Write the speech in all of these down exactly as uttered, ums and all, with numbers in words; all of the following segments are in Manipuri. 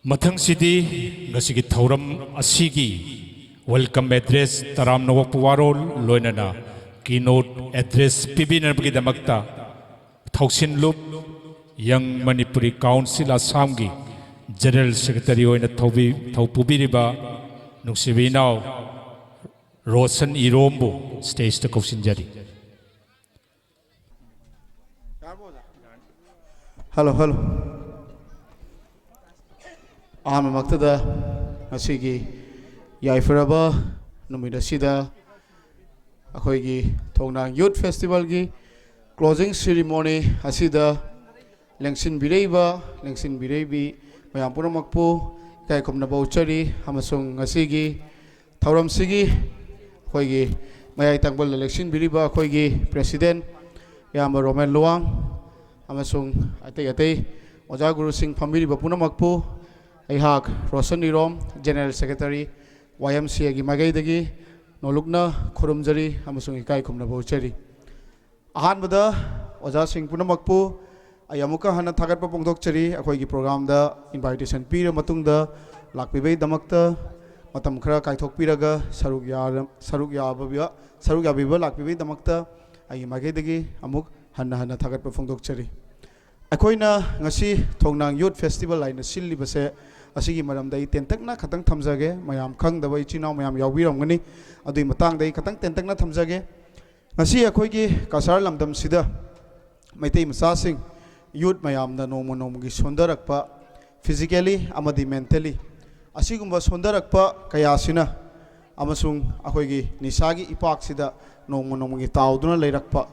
ꯃꯊꯪꯁꯤꯗꯤ ꯉꯁꯤꯒꯤ ꯊꯧꯔꯝ ꯑꯁꯤꯒꯤ welcome address, ꯇꯔꯥꯝꯅ ꯑꯣꯛꯄ ꯋꯥꯔꯣꯜ, ꯂꯣꯏꯅꯅ keynote address ꯄꯤꯕꯤꯅꯕꯒꯤꯗꯃꯛꯇ ꯊꯧꯁꯤꯟ ꯂꯨꯞ, Young Manipuri Council ꯑꯁꯥꯝꯒꯤ General Secretary ꯑꯣꯏꯅ ꯊꯧꯕꯤ-, ꯊꯧ ꯄꯨꯕꯤꯔꯤꯕ ꯅꯨꯡꯁꯤꯕ ꯏꯅꯥꯎ ꯔꯣꯁꯟ ꯏꯔꯣꯝꯕꯨ stageꯇ ꯀꯧꯁꯤꯟꯖꯔꯤ꯫ Hello, hello. ꯑꯍꯥꯟꯕꯃꯛꯇꯗ ꯉꯁꯤꯒꯤ ꯌꯥꯏꯐꯔꯕ ꯅꯨꯃꯤꯠ ꯑꯁꯤꯗ ꯑꯩꯈꯣꯏꯒꯤ ꯊꯣꯡꯅꯥꯡ Youth Festivalꯒꯤ closing ceremony ꯑꯁꯤꯗ ꯂꯦꯡꯁꯤꯟꯕꯤꯔꯛꯏꯕ, ꯂꯦꯡꯁꯤꯟꯕꯤꯔꯛꯏꯕꯤ ꯃꯌꯥꯝ ꯄꯨꯝꯅꯃꯛꯄꯨ ꯏꯀꯥꯏ ꯈꯨꯝꯅꯕ ꯎꯠꯆꯔꯤ꯫ ꯑꯃꯁꯨꯡ ꯉꯁꯤꯒꯤ ꯊꯧꯔꯝꯁꯤꯒꯤ ꯑꯩꯈꯣꯏꯒꯤ ꯃꯌꯥꯏ ꯇꯥꯡꯕꯜꯗ ꯂꯦꯡꯁꯤꯟꯕꯤꯔꯤꯕ ꯑꯩꯈꯣꯏꯒꯤ President ꯏꯌꯥꯝꯕ ꯔꯣꯃꯦꯟ ꯂꯨꯋꯥꯡ ꯑꯃꯁꯨꯡ ꯑꯇꯩ ꯑꯇꯩ ꯑꯣꯖꯥ ꯒꯨꯔꯨꯁꯤꯡ ꯐꯝꯕꯤꯔꯤꯕ ꯄꯨꯝꯅꯃꯛꯄꯨ ꯑꯩꯍꯥꯛ ꯔꯣꯁꯟ ꯏꯔꯣꯝ, General Secretary, Y M C Aꯒꯤ ꯃꯥꯏꯀꯩꯗꯒꯤ ꯅꯣꯂꯨꯛꯅ ꯈꯨꯔꯨꯝꯖꯔꯤ ꯑꯃꯁꯨꯡ ꯏꯀꯥꯏ ꯈꯨꯝꯅꯕ ꯎꯠꯆꯔꯤ꯫ ꯑꯍꯥꯟꯕꯗ ꯑꯣꯖꯥꯁꯤꯡ ꯄꯨꯝꯅꯃꯛꯄꯨ ꯑꯩ ꯑꯃꯨꯛꯀ ꯍꯟꯅ ꯊꯥꯒꯠꯄ ꯐꯣꯡꯗꯣꯛꯆꯔꯤ꯫ ꯑꯩꯈꯣꯏꯒꯤ programꯗ invitation ꯄꯤꯔꯕ ꯃꯇꯨꯡꯗ ꯂꯥꯛꯄꯤꯕꯒꯤꯗꯃꯛꯇ, ꯃꯇꯝ ꯈꯔ ꯀꯥꯏꯊꯣꯛꯄꯤꯔꯒ ꯁꯔꯨꯛ ꯌꯥꯔ-, ꯁꯔꯨꯛ ꯌꯥꯕꯤꯕ, ꯁꯔꯨꯛ ꯌꯥꯕꯤꯕ ꯂꯥꯛꯄꯤꯕꯒꯤꯗꯃꯛꯇ ꯑꯩꯒꯤ ꯃꯥꯏꯀꯩꯗꯒꯤ ꯑꯃꯨꯛ ꯍꯟꯅ ꯍꯟꯅ ꯊꯥꯒꯠꯄ ꯐꯣꯡꯗꯣꯛꯆꯔꯤ꯫ ꯑꯩꯈꯣꯏꯅ ꯉꯁꯤ ꯊꯣꯡꯅꯥꯡ Youth Festival ꯍꯥꯏꯅ ꯁꯤꯜꯂꯤꯕꯁꯦ, ꯑꯁꯤꯒꯤ ꯃꯔꯝꯗ ꯑꯩ ꯇꯦꯟꯇꯛꯅ ꯈꯇꯪ ꯊꯝꯖꯒꯦ꯫ ꯃꯌꯥꯝ ꯈꯪꯗꯕ ꯏꯆꯤꯟ ꯏꯅꯥꯎ ꯃꯌꯥꯝ ꯌꯥꯎꯕꯤꯔꯝꯒꯅꯤ, ꯑꯗꯨꯒꯤ ꯃꯇꯥꯡꯗ ꯑꯩ ꯈꯇꯪ ꯇꯦꯟꯇꯛꯅ ꯊꯝꯖꯒꯦ꯫ ꯉꯁꯤ ꯑꯩꯈꯣꯏꯒꯤ ꯀꯁꯥꯔ ꯂꯝꯗꯝꯁꯤꯗ ꯃꯩꯇꯩ ꯃꯆꯥꯁꯤꯡ, youth ꯃꯌꯥꯝꯅ ꯅꯣꯡꯃ ꯅꯣꯡꯃꯒꯤ ꯁꯣꯟꯊꯔꯛꯄ, physically ꯑꯃꯗꯤ mentally, ꯑꯁꯤꯒꯨꯝꯕ ꯁꯣꯟꯊꯔꯛꯄ ꯀꯌꯥꯁꯤꯅ ꯑꯃꯁꯨꯡ ꯑꯩꯈꯣꯏꯒꯤ ꯅꯤꯁꯥꯒꯤ ꯏꯄꯥꯛꯁꯤꯗ ꯅꯣꯡꯃ ꯅꯣꯡꯃꯒꯤ ꯇꯥꯎꯗꯨꯅ ꯂꯩꯔꯛꯄ,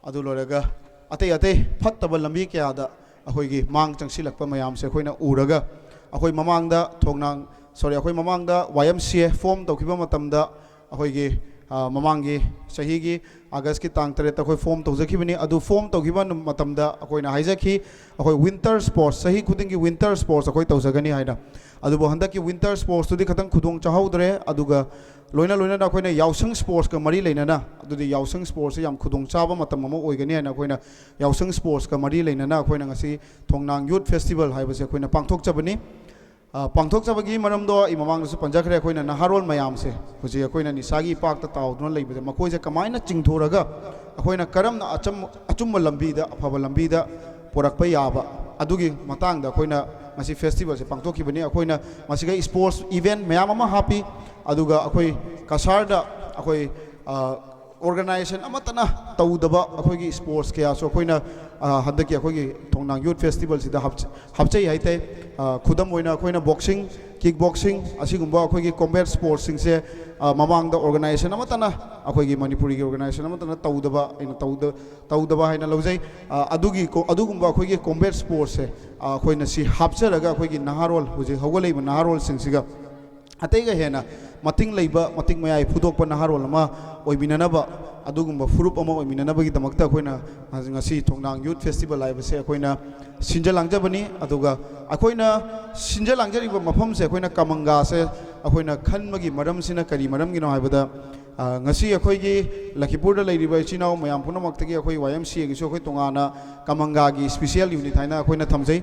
ꯑꯗꯨ ꯂꯣꯏꯔꯒ ꯑꯇꯩ ꯑꯇꯩ ꯐꯠꯇꯕ ꯂꯝꯕꯤ ꯀꯌꯥꯗ ꯑꯩꯈꯣꯏꯒꯤ ꯃꯥꯡ ꯆꯪꯁꯤꯜꯂꯛꯄ ꯃꯌꯥꯝꯁꯦ ꯑꯩꯈꯣꯏꯅ ꯎꯔꯒ, ꯑꯩꯈꯣꯏ ꯃꯃꯥꯡꯗ ꯊꯣꯡꯅꯥꯡ, sorry, ꯑꯩꯈꯣꯏ ꯃꯃꯥꯡꯗ Y M C A form ꯇꯧꯈꯤꯕ ꯃꯇꯝꯗ, ꯑꯩꯈꯣꯏꯒꯤ, ꯑ, ꯃꯃꯥꯡꯒꯤ ꯆꯍꯤꯒꯤ Augustꯀꯤ ꯇꯥꯡ ꯇꯔꯦꯠꯇ ꯑꯩꯈꯣꯏ form ꯇꯧꯖꯈꯤꯕꯅꯤ꯫ ꯑꯗꯨ form ꯇꯧꯈꯤꯕ ꯅꯨ-, ꯃꯇꯝꯗ ꯑꯩꯈꯣꯏꯅ ꯍꯥꯏꯖꯈꯤ, ꯑꯩꯈꯣꯏ winter sports, ꯆꯍꯤ ꯈꯨꯗꯤꯡꯒꯤ winter sports ꯑꯩꯈꯣꯏ ꯇꯧꯖꯒꯅꯤ ꯍꯥꯏꯅ꯫ ꯑꯗꯨꯕꯨ ꯍꯟꯗꯛꯀꯤ winter sportsꯇꯨꯗꯤ ꯈꯤꯇꯪ ꯈꯨꯗꯣꯡ ꯆꯥꯍꯧꯗ꯭ꯔꯦ꯫ ꯑꯗꯨꯒ ꯂꯣꯏꯅ ꯂꯣꯏꯅꯅ ꯑꯩꯈꯣꯏꯅ ꯌꯥꯎꯁꯪ sportsꯀ ꯃꯔꯤ ꯂꯩꯅꯅ, ꯑꯗꯨꯗꯤ ꯌꯥꯎꯁꯪ sportsꯁꯦ ꯌꯥꯝ ꯈꯨꯗꯣꯡ ꯆꯥꯕ ꯃꯇꯝ ꯑꯃ ꯑꯣꯏꯒꯅꯤ ꯍꯥꯏꯅ ꯑꯩꯈꯣꯏꯅ ꯌꯥꯎꯁꯪ sportsꯀ ꯃꯔꯤ ꯂꯩꯅꯅ ꯑꯩꯈꯣꯏꯅ ꯉꯁꯤ ꯊꯣꯡꯅꯥꯡ Youth Festival ꯍꯥꯏꯕꯁꯦ ꯑꯩꯈꯣꯏꯅ ꯄꯥꯡꯊꯣꯛꯆꯕꯅꯤ꯫ ꯑ, ꯄꯥꯡꯊꯣꯛꯆꯕꯒꯤ ꯃꯔꯝꯗꯣ ꯑꯩ ꯃꯃꯥꯡꯗꯁꯨ ꯄꯟꯖꯈ꯭ꯔꯦ꯫ ꯑꯩꯈꯣꯏꯅ ꯅꯍꯥꯔꯣꯜ ꯃꯌꯥꯝꯁꯦ ꯍꯧꯖꯤꯛ ꯑꯩꯈꯣꯏꯅ ꯅꯤꯁꯥꯒꯤ ꯏꯄꯥꯛꯇ ꯇꯥꯎꯗꯨꯅ ꯂꯩꯕꯗ ꯃꯈꯣꯏꯁꯦ ꯀꯃꯥꯏꯅ ꯆꯤꯡꯊꯣꯔꯒ ꯑꯩꯈꯣꯏꯅ ꯀꯔꯝꯅ ꯑꯆꯝ-, ꯑꯆꯨꯝꯕ ꯂꯝꯕꯤꯗ, ꯑꯐꯕ ꯂꯝꯕꯤꯗ ꯄꯨꯔꯛꯄ ꯌꯥꯕ, ꯑꯗꯨꯒꯤ ꯃꯇꯥꯡꯗ ꯑꯩꯈꯣꯏꯅ ꯉꯁꯤ ꯐꯦꯁꯇꯤꯚꯦꯜꯁꯦ ꯄꯥꯡꯊꯣꯛꯈꯤꯕꯅꯤ꯫ ꯑꯩꯈꯣꯏꯅ ꯃꯁꯤꯒ ꯏꯁꯄꯣꯔꯠꯁ ꯏꯚꯦꯟꯠ ꯃꯌꯥꯝ ꯑꯃ ꯍꯥꯞꯄꯤ, ꯑꯗꯨꯒ ꯑꯩꯈꯣꯏ ꯀꯁꯥꯔꯗ ꯑꯩꯈꯣꯏ, ꯑ, ꯑꯣꯔꯒꯅꯥꯏꯖꯦꯁꯟ ꯑꯃꯠꯇꯅ ꯇꯧꯗꯕ ꯑꯩꯈꯣꯏꯒꯤ ꯏꯁꯄꯣꯔꯠꯁ ꯀꯌꯥꯁꯨ ꯑꯩꯈꯣꯏꯅ, ꯑ, ꯍꯟꯗꯛꯀꯤ ꯑꯩꯈꯣꯏꯒꯤ ꯊꯣꯡꯅꯥꯡ ꯌꯨꯠ ꯐꯦꯁꯇꯤꯚꯦꯜꯁꯤꯗ ꯍꯥꯞꯆ-, ꯍꯥꯞꯆꯩ ꯍꯥꯏꯇꯥꯏ꯫ ꯑ, ꯈꯨꯗꯝ ꯑꯣꯏꯅ ꯑꯩꯈꯣꯏꯅ ꯕꯣꯛꯁꯤꯡ, ꯀꯤꯛ ꯕꯣꯛꯁꯤꯡ, ꯑꯁꯤꯒꯨꯝꯕ ꯑꯩꯈꯣꯏꯒꯤ ꯀꯣꯝꯕꯦꯠ ꯏꯁꯄꯣꯔꯠꯁꯤꯡꯁꯦ, ꯑ, ꯃꯃꯥꯡꯗ ꯑꯣꯔꯒꯅꯥꯏꯖꯦꯁꯟ ꯑꯃꯠꯇꯅ, ꯑꯩꯈꯣꯏꯒꯤ ꯃꯅꯤꯄꯨꯔꯤꯒꯤ ꯑꯣꯔꯒꯅꯥꯏꯖꯦꯁꯟ ꯑꯃꯠꯇꯅ ꯇꯧꯗꯕ, ꯑꯩꯅ ꯇꯧꯗ-, ꯇꯧꯗꯕ ꯍꯥꯏꯅ ꯂꯧꯖꯩ꯫ ꯑ, ꯑꯗꯨꯒꯤ ꯀꯣ-, ꯑꯗꯨꯒꯨꯝꯕ ꯑꯩꯈꯣꯏꯒꯤ ꯀꯣꯝꯕꯦꯠ ꯏꯁꯄꯣꯔꯠꯁꯦ, ꯑ, ꯑꯩꯈꯣꯏꯅ ꯁꯤ ꯍꯥꯞꯆꯔꯒ ꯑꯩꯈꯣꯏꯒꯤ ꯅꯍꯥꯔꯣꯜ, ꯍꯧꯖꯤꯛ ꯍꯧꯒꯠꯂꯛꯏꯕ ꯅꯍꯥꯔꯣꯜꯁꯤꯡꯁꯤꯒ ꯑꯇꯩꯒ ꯍꯦꯟꯅ ꯃꯇꯤꯡ ꯂꯩꯕ, ꯃꯇꯤꯡ ꯃꯌꯥꯏ ꯐꯨꯗꯣꯛꯄ ꯅꯍꯥꯔꯣꯜ ꯑꯃ ꯑꯣꯏꯃꯤꯟꯅꯅꯕ, ꯑꯗꯨꯒꯨꯝꯕ ꯐꯨꯔꯨꯞ ꯑꯃ ꯑꯣꯏꯃꯤꯟꯅꯅꯕꯒꯤꯗꯃꯛꯇ ꯑꯩꯈꯣꯏꯅ ꯉꯁꯤ ꯊꯣꯡꯅꯥꯡ ꯌꯨꯠ ꯐꯦꯁꯇꯤꯚꯦꯜ ꯍꯥꯏꯕꯁꯦ ꯑꯩꯈꯣꯏꯅ ꯁꯤꯟꯖ ꯂꯥꯡꯖꯕꯅꯤ꯫ ꯑꯗꯨꯒ ꯑꯩꯈꯣꯏꯅ ꯁꯤꯟꯖ ꯂꯥꯡꯖꯔꯤꯕ ꯃꯐꯝꯁꯦ, ꯑꯩꯈꯣꯏꯅ ꯀꯃꯪꯒꯥꯁꯦ ꯑꯩꯈꯣꯏꯅ ꯈꯟꯕꯒꯤ ꯃꯔꯝꯁꯤꯅ ꯀꯔꯤ ꯃꯔꯝꯒꯤꯅꯣ ꯍꯥꯏꯕꯗ, ꯑ, ꯉꯁꯤ ꯑꯩꯈꯣꯏꯒꯤ ꯂꯈꯤꯄꯨꯔꯗ ꯂꯩꯔꯤꯕ ꯏꯆꯤꯜ ꯏꯅꯥꯎ ꯃꯌꯥꯝ ꯄꯨꯝꯅꯃꯛꯇꯒꯤ ꯑꯩꯈꯣꯏ ꯋꯥꯏ ꯑꯦꯝ ꯁꯤ ꯑꯦꯒꯤꯁꯨ ꯑꯩꯈꯣꯏ ꯇꯣꯉꯥꯟꯅ ꯀꯃꯪꯒꯥꯒꯤ ꯏꯁꯄꯤꯁꯤꯌꯦꯜ ꯌꯨꯅꯤꯠ ꯍꯥꯏꯅ ꯑꯩꯈꯣꯏꯅ ꯊꯝꯖꯩ꯫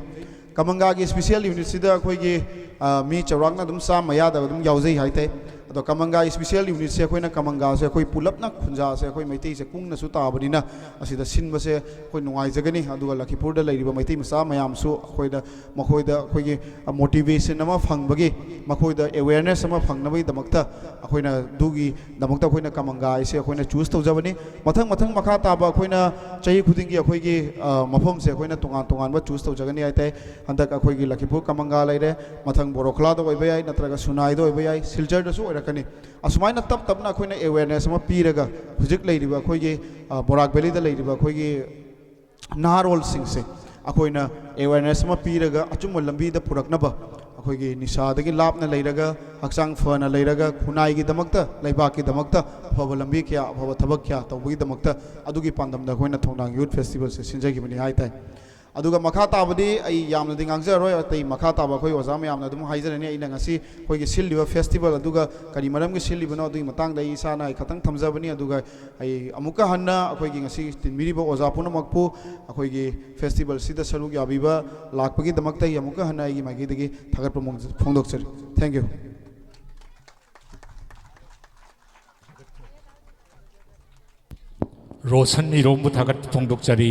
ꯀꯃꯪꯒꯥꯒꯤ ꯏꯁꯄꯤꯁꯤꯌꯦꯜ ꯌꯨꯅꯤꯠꯁꯤꯗ ꯑꯩꯈꯣꯏꯒꯤ, ꯑ, ꯃꯤ ꯆꯥꯎꯔꯥꯛꯅ ꯑꯗꯨꯝ ꯆꯥꯝꯃ ꯃꯌꯥꯗ ꯑꯗꯨꯝ ꯌꯥꯎꯖꯩ ꯍꯥꯏꯇꯥꯏ꯫ ꯑꯗꯣ ꯀꯃꯪꯒꯥ ꯏꯁꯄꯤꯁꯤꯌꯦꯜ ꯌꯨꯅꯤꯠꯁꯦ ꯑꯩꯈꯣꯏꯅ ꯀꯃꯪꯒꯥꯁꯦ ꯑꯩꯈꯣꯏ ꯄꯨꯂꯞꯅ ꯈꯨꯟꯖꯥꯁꯦ ꯑꯩꯈꯣꯏ ꯃꯩꯇꯩꯁꯦ ꯀꯨꯡꯅꯁꯨ ꯇꯥꯕꯅꯤꯅ ꯑꯁꯤꯗ ꯁꯤꯟꯕꯁꯦ ꯑꯩꯈꯣꯏ ꯅꯨꯡꯉꯥꯏꯖꯒꯅꯤ꯫ ꯑꯗꯨꯒ ꯂꯈꯤꯄꯨꯔꯗ ꯂꯩꯔꯤꯕ ꯃꯩꯇꯩ ꯃꯆꯥ ꯃꯌꯥꯝꯁꯨ ꯑꯩꯈꯣꯏꯗ, ꯃꯈꯣꯏꯗ ꯑꯩꯈꯣꯏꯒꯤ ꯃꯣꯇꯤꯚꯦꯁꯟ ꯑꯃ ꯐꯪꯕꯒꯤ, ꯃꯈꯣꯏꯗ ꯑꯦꯋꯦꯔꯅꯦꯁ ꯑꯃ ꯐꯪꯅꯕꯒꯤꯗꯃꯛꯇ ꯑꯩꯈꯣꯏꯅ ꯑꯗꯨꯒꯤꯗꯃꯛꯇ ꯑꯩꯈꯣꯏꯅ ꯀꯃꯪꯒꯥ ꯍꯥꯏꯁꯦ ꯑꯩꯈꯣꯏꯅ ꯆꯨꯁ ꯇꯧꯖꯕꯅꯤ꯫ ꯃꯊꯪ ꯃꯊꯪ ꯃꯈꯥ ꯇꯥꯕ ꯑꯩꯈꯣꯏꯅ ꯆꯍꯤ ꯈꯨꯗꯤꯡꯒꯤ ꯑꯩꯈꯣꯏꯒꯤ, ꯑ, ꯃꯐꯝꯁꯦ ꯑꯩꯈꯣꯏꯅ ꯇꯣꯉꯥꯟ ꯇꯣꯉꯥꯟꯕ ꯆꯨꯁ ꯇꯧꯖꯒꯅꯤ ꯍꯥꯏꯇꯥꯔꯦ꯫ ꯍꯟꯗꯛ ꯑꯩꯈꯣꯏꯒꯤ ꯂꯈꯤꯄꯨꯔ ꯀꯃꯪꯒꯥ ꯂꯩꯔꯦ, ꯃꯊꯪ ꯕꯣꯔꯣꯈꯂꯥꯗ ꯑꯣꯏꯕ ꯌꯥꯏ, ꯅꯠꯇ꯭ꯔꯒ ꯁꯨꯅꯥꯏꯗ ꯑꯣꯏꯕ ꯌꯥꯏ, ꯁꯤꯜꯆꯔꯗꯁꯨ ꯑꯣꯏꯔꯛꯀꯅꯤ꯫ ꯑꯁꯨꯃꯥꯏꯅ ꯇꯞ ꯇꯞꯅ ꯑꯩꯈꯣꯏꯅ ꯑꯦꯋꯦꯔꯅꯦꯁ ꯑꯃ ꯄꯤꯔꯒ ꯍꯧꯖꯤꯛ ꯂꯩꯔꯤꯕ ꯑꯩꯈꯣꯏꯒꯤ, ꯑ, ꯕꯣꯔꯥꯛ ꯚꯦꯂꯤꯗ ꯂꯩꯔꯤꯕ ꯑꯩꯈꯣꯏꯒꯤ ꯅꯍꯥꯔꯣꯜꯁꯤꯡꯁꯦ ꯑꯩꯈꯣꯏꯅ ꯑꯦꯋꯦꯔꯅꯦꯁ ꯑꯃ ꯄꯤꯔꯒ ꯑꯆꯨꯝꯕ ꯂꯝꯕꯤꯗ ꯄꯨꯔꯛꯅꯕ, ꯑꯩꯈꯣꯏꯒꯤ ꯅꯤꯁꯥꯗꯒꯤ ꯂꯥꯞꯅ ꯂꯩꯔꯒ, ꯍꯛꯆꯥꯡ ꯐꯅ ꯂꯩꯔꯒ, ꯈꯨꯟꯅꯥꯏꯒꯤꯗꯃꯛꯇ, ꯂꯩꯕꯥꯛꯀꯤꯗꯃꯛꯇ ꯑꯐꯕ ꯂꯝꯕꯤ ꯀꯌꯥ, ꯑꯐꯕ ꯊꯕꯛ ꯀꯌꯥ ꯇꯧꯕꯒꯤꯗꯃꯛꯇ, ꯑꯗꯨꯒꯤ ꯄꯥꯟꯗꯝꯗ ꯑꯩꯈꯣꯏꯅ ꯊꯣꯡꯅꯥꯡ ꯌꯨꯠ ꯐꯦꯁꯇꯤꯚꯦꯜꯁꯦ ꯁꯤꯟꯖꯈꯤꯕꯅꯤ ꯍꯥꯏ ꯇꯥꯏ꯫ ꯑꯗꯨꯒ ꯃꯈꯥ ꯇꯥꯕꯗꯤ ꯑꯩ ꯌꯥꯝꯅꯗꯤ ꯉꯥꯡꯖꯔꯔꯣꯏ, ꯑꯇꯩ ꯃꯈꯥ ꯇꯥꯕ ꯑꯩꯈꯣꯏ ꯑꯣꯖꯥ ꯃꯌꯥꯝꯅ ꯑꯗꯨꯝ ꯍꯥꯏꯖꯔꯅꯤ꯫ ꯑꯩꯅ ꯉꯁꯤ ꯑꯩꯈꯣꯏꯒꯤ ꯁꯤꯜꯂꯤꯕ ꯐꯦꯁꯇꯤꯚꯦꯜ ꯑꯗꯨꯒ ꯀꯔꯤ ꯃꯔꯝꯒꯤ ꯁꯤꯜꯂꯤꯕꯅꯣ ꯑꯗꯨꯒꯤ ꯃꯇꯥꯡꯗ ꯑꯩ ꯏꯁꯥꯅ ꯑꯩ ꯈꯇꯪ ꯊꯝꯖꯕꯅꯤ꯫ ꯑꯗꯨꯒ ꯑꯩ ꯑꯃꯨꯛꯀ ꯍꯟꯅ ꯑꯩꯈꯣꯏꯒꯤ ꯉꯁꯤ ꯇꯤꯟꯕꯤꯔꯤꯕ ꯑꯣꯖꯥ ꯄꯨꯝꯅꯃꯛꯄꯨ ꯑꯩꯈꯣꯏꯒꯤ ꯐꯦꯁꯇꯤꯚꯦꯜꯁꯤꯗ ꯁꯔꯨꯛ ꯌꯥꯕꯤꯕ ꯂꯥꯛꯄꯒꯤꯗꯃꯛꯇ ꯑꯩ ꯑꯃꯨꯛꯀ ꯍꯟꯅ ꯑꯩꯒꯤ ꯃꯥꯏꯀꯩꯗꯒꯤ ꯊꯥꯒꯠꯄ ꯐꯣꯡꯗꯣꯛꯆꯔꯤ꯫ Thank you꯫ ꯔꯣꯁꯟ ꯏꯔꯣꯝꯕꯨ ꯊꯥꯒꯠꯄ ꯐꯣꯡꯗꯣꯛꯆꯔꯤ꯫